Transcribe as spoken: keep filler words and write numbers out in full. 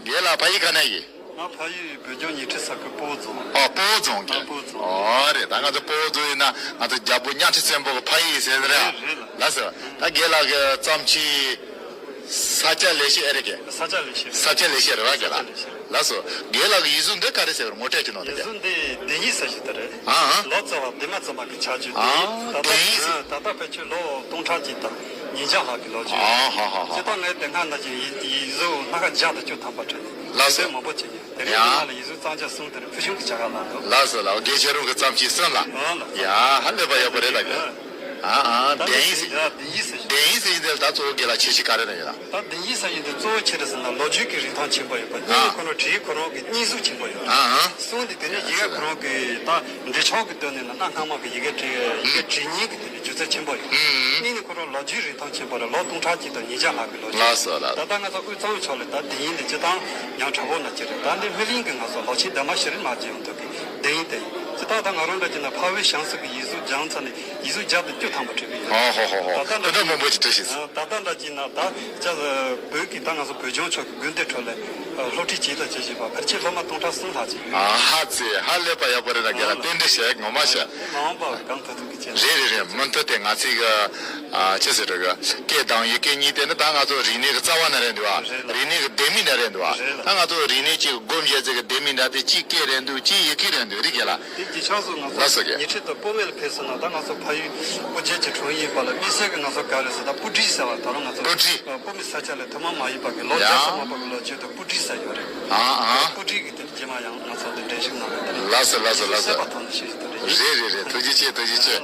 རྒན་ལགས་ཕ་ཡུལ་ག་ནས་ཡིན། ང་ཕ་ཡུལ་བོད་ལྗོངས་ཉིང་ཁྲི་ས་ཁུལ་སྤོ་བོ་རྫོང་། ཨོ་སྤོ་བོ་རྫོང་གི། ཨ་སྤོ་བོ་རྫོང་། ཨོ་རེད། ད་ང་ཚོ་སྤོ་བོ་རྫོང་ཡིན་ན་ང་ཚོ་རྒྱལ་པོ་གཉའ་ཁྲི་བཙན་པོ་གི་ཕ་ཡུལ་ཟེར་རེད། རེད་རེད་ལགས། ལགས་སོ། ད་རྒན་ལགས་ཀྱི་བརྩམས་ཆོས་ས་སྐྱ་ལེགས་བཤད་ཨེ་རེད་ཀྱི། ས་སྐྱ་ལེགས་བཤད་རེད། ས་སྐྱ་ལེགས་བཤད་རེད་བ་རྒན་ལགས། ལགས་སོ། རྒན་ལགས་ཀྱི་ཡིག་གཟུགས་འདི་ག་རེ་ཟེར་བར་ངོ་སྤྲོད་ཅིག་གནང་། ཡིག་གཟུགས་འདི་བདེན་ཡིག་ཟེར་ཞིག་དེ་རེད། ཨ་ཨ། ལོ་ཙཱ་བ་བི་མ་ཙམ་པ་གི་ཆ་རྒྱུས་དེ། ཨ་ད་ལྟ་བདེན་ཡིག་ཟེར། ད་ལྟ་ཕལ་ཆེར་ལོ་སྟོང་ཕྲག་གཅིག་དང་ཉིས་བརྒྱ་ལྷག་གི་ལོ་རྒྱུས། ཨ་ཧ་ཧ་ཧ། སྤྱིར་བཏང་ངས་དེ་སྔ་ན་ཅིག་ཡིག་ཡིག་གཟུགས་སྣ་ཁ་བརྒྱ་དང་བཅུ་ཐམ་པ་བྲིས་ནས། ལགས་སོ། དེབ་མང་པོ་བྱས་ཡོད། དེ་རིང་ཡ། འདི་ནང་ལ་ཡིག་གཟུགས་གཙང་ཆ་གསུམ་དེར་ཕུལ་བྱུང་གི་བྱ་དགའ་གནང་འདུག། ལགས་སོ་ལགས། རྒན་ཁྱེད་རང་གི་བརྩམས་ཆོས་གསུམ་ལ། ཨ་ལགས། ཡ་ཧ་ལས་པ་ཡག་པོ་རེད་ལགས། ཨ་ཨ། ད་བདེན་ཡིག་ཟེར། ཡ་བདེན་ཡིག་ཟེར་ཞིག། བདེན་ཡིག་ཟེར་ཞིག་འདིར་ད་གཙོ་བོ་རྒན་ལགས་ཁྱད་ཆོས་ག་རེ་ན་ཡོད་ལགས། ད་བདེན་ཡིག་ཟེར་ཞིག་འདི་གཙོ་བོ་ཆི་རེད་ཟེར་ན་ལོ་རྒྱུས་ཀྱི་རིན་ཐང་ཆེན་པོ་ཡོད་པ། ཨ། གཉིས་ནི་ཁོ་རང་བྲིས་ཡིག་ཁོ་རང་གི་རྙིང་གཟུགས་ཆེན་པོ་ཡོད། ཨ་ཨ། གསུམ་དེ་དེ་ནས་ཡི་གེ་ཁོ་རང་གི་ད་འབྲི་ཕྱོགས་ཀྱི་དོན་ནས་ན་གནའ་སྔ་མོ་གི་ཡི་གེ་བྲིས་ཡི་གེ་བྲིས་མཁན་གྱི་དེ་ནས་སྒྱུ་རྩལ་ཆེན་པོ་ཡོད། ཨུམ། གཉིས་ནི་ཁོ་རང་ལོ་རྒྱུས་རིན་ཐང་ཆེན་པོ་རེད། ལོ་སྟོང་ཕྲག་གཅིག་དང་ཉིས་བརྒྱ་ལྷག་གི་ལོ་རྒྱུས། ལགས་སོ་ལགས། ད་ལྟ་ང་ཚོ་དབུས་གཙང་ཕྱོགས་ལ་ད་དེ་ཡིན་དེ་སྤྱིར་བཏང་ཡང་དྲག་པོ་ན་ཅི་རེད། ད་འདི་སྨིན་གླིང་གི་ང་ཚོ་ལོ་ཆེན་ལྡན་མ་ཤྲཱི་རི་མ་ཇི་ཡོང་ཐོག་གི་བདེན་ཡིག་དེ་ཡིན། སྤྱིར་བཏང་ད་ང་རང་འདྲ་ཅིག་ན་འཕགས་པའི་ཞང་ཚུལ་གྱི་ཡིག་གཟུགས་སྦྱངས་ཚར་ནས་ཡིག་གཟུགས་བརྒྱ་དང་བཅུ་ཐམ་པ་བྲིས་པ་ཡིན། ཨོ་ཧོ་ཧོ་ཧོ། ད་ལྟ་འདྲ་དེ་འདྲ་མང་པོ་ཅིག་བྲིས་ཤིང་། ད་ལྟ་འདྲ་ཅིག་ན་ད་ཅག་བོད་ཀྱི་ད་ང་ཚོ་བོད་ལྗོངས་ཕྱོགས་ཀྱི་དགོན་སྡེ་ཁྲོད་ལ་སློབ་ཁྲིད་བྱེད་དང་བྱེད་བཞིན་པ་ཕལ་ཆེར་སློབ་མ་སྟོང་ཕྲག་གསུམ་ལྷག་ཅིག་ཡོད། ཨ་ཧ་ཙི། ཧ་ལས་པ་ཡག་པོ་རེད་ན་རྒན་ལགས། རྟེན་འབྲེལ་ཞིག་ངོ་མ་བཤད། མ་འོངས་པ་གང་ཐུབ་ཐུབ་ཀྱི་ཆེད། རེད་རེད་རེད། མུ་མཐུད་དེ་ང་ཚོའི་གི་ཨ་ཅི་ཟེར་དགོས། སྐད་དང་ཡི་གེ་གཉིས་དེ་ནི་ད་ང་ཚོ་རིག་གནས་ཀྱི་རྩ་བ་ནས་རེད་འདུག་བ། རེད་ལ། རིག་གནས་ཀྱི་ལྡེ་མིག་ནས་རེད་འདུག་བ། རེད་ལ། ད་ང་ཚོ་རིག་གནས་ཀྱི་སྒོ་འབྱེད་ཚིག་གི་ལྡེ་མིག་འདྲ་དེ་གཅིག་སྐད་རེད་འདུག་གཅིག་ཡི་གེ་རེད་འདུག་རེད་རྒན་ལགས། དེ་རྗེས་ཕྱོགས་སུ་ང་ལགས་སོ་ཚོ་རྒན། ཉེ་འཁྲིས་དང་སྤོ་མེ་ལ་ཕེབས་སོང་ན་ད་ང་ཚོ་ཕ་ཡུལ་སྤོ་རྒྱལ་གྱི་འཁྲུངས་ཡུལ་པ་ལ་དམིགས་བསལ་གྱི་ང་ཚོ་ག་རེ་ཟེར་ད་སྤུ་གྲིའི་ཟེར་བ་ད་རུང་ང་ཚོ་སྤུ་གྲི། སྤོ་མེ་ས་ཆ་ལ་ཐུན་མོང་མ་ཡིན་པ་གི་ལོ་ཡ། བརྒྱ་ས་མ་པ་གི་ལོ་རྒྱུས་དང་སྤུ་གྲིའི་ཟེར་ཡོད་རེད། ཨ་ཨ། སྤུ་གྲི་གི་དེ་རྗེས་མ་ཡང་ང་ཚོ་དེ་འགྲེལ་བཤད་གནང་བ་དེ་རེད། ལགས་སོ་ལགས་སོ་ལགས་སོ། གསལ་པ་ཐོག་ནས་ཤེས་ཤིག་དེ་རེད། རེད་རེད་རེད། ཐུགས་རྗེ་ཆེ། ཐུགས་རྗེ་ཆེ།